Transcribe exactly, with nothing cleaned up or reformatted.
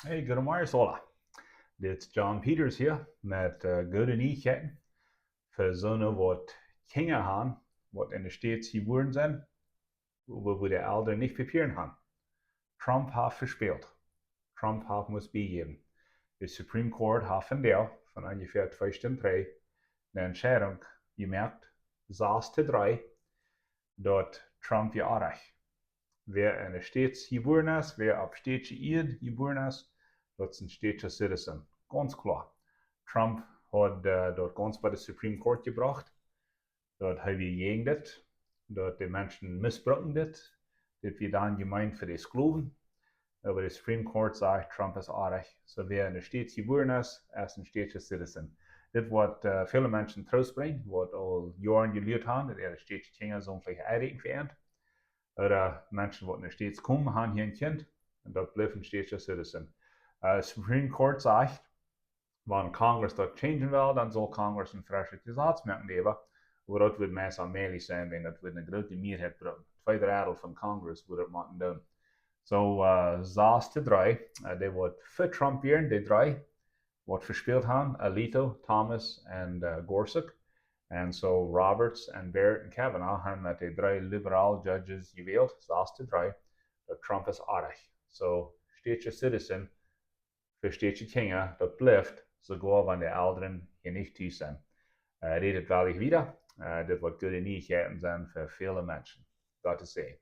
Hey, goodemorjes aula. Dit es John Peters hia met uh, goode Niechkjeiten fa soone waut Kjinja han, waut en de States jebuaren sent, oba wua de Elren nich Papieren han. Trump haft vespält. Trump haft must biejäwen. De Supreme Court haft vondoag, von onjefäa twee Stunden trigj, ne Entscheidunk jemoakt, sas to dree, daut Trump wia oajch. Wäa en de States jebuaren es, wäa opp States Ieed jebuaren es, daut es een States Citizen. Gaunz kloa. Trump haud uh, daut gaunz bie de Supreme Court jebrocht, daut hee wia jäajen dit, daut de Menschen misbruken dit, dit wia dan jemeent fa de Sklowen. Oba de Supreme Court sajcht, Trump es oajch. Soo wäa en de States jebuaren es, es een States Citizen. Dit waut uh, väle Menschen Troost brinjt, waut aul Joaren jelieet han, daut äare States Kjinja soo veleicht enräakjen fa an. Ooda Menschen waut en de States komen, han hia een Kjint, un daut blift een States Citizen. Uh, Supreme Court sajcht, wan Congress daut changen well, dan saul Congress een freschet Jesaz moaken äwa, oba daut woat meist onmäajlich sennen, wiels daut woat eene groote Mearheit bruken. Twee Drettel von Congress woat daut motten doonen. Soo, uh, sas to dree, uh, dee waut fa Trump wieren, dee dree, waut vespält han, Alito, Thomas un uh, Gorsuch. Un soo Roberts un Barrett un Kavanaugh han met de dree liberal judges jewält, sas to dree, daut Trump es oajch. Soo, States Citizen, fa States Kjinja, daut blift, soogoa wan de Elren hia nich tus sent. Uh, rät et weinich wieda, uh, dit woat goode Niechkjeiten sennen fa väle Menschen. Gott to säajen.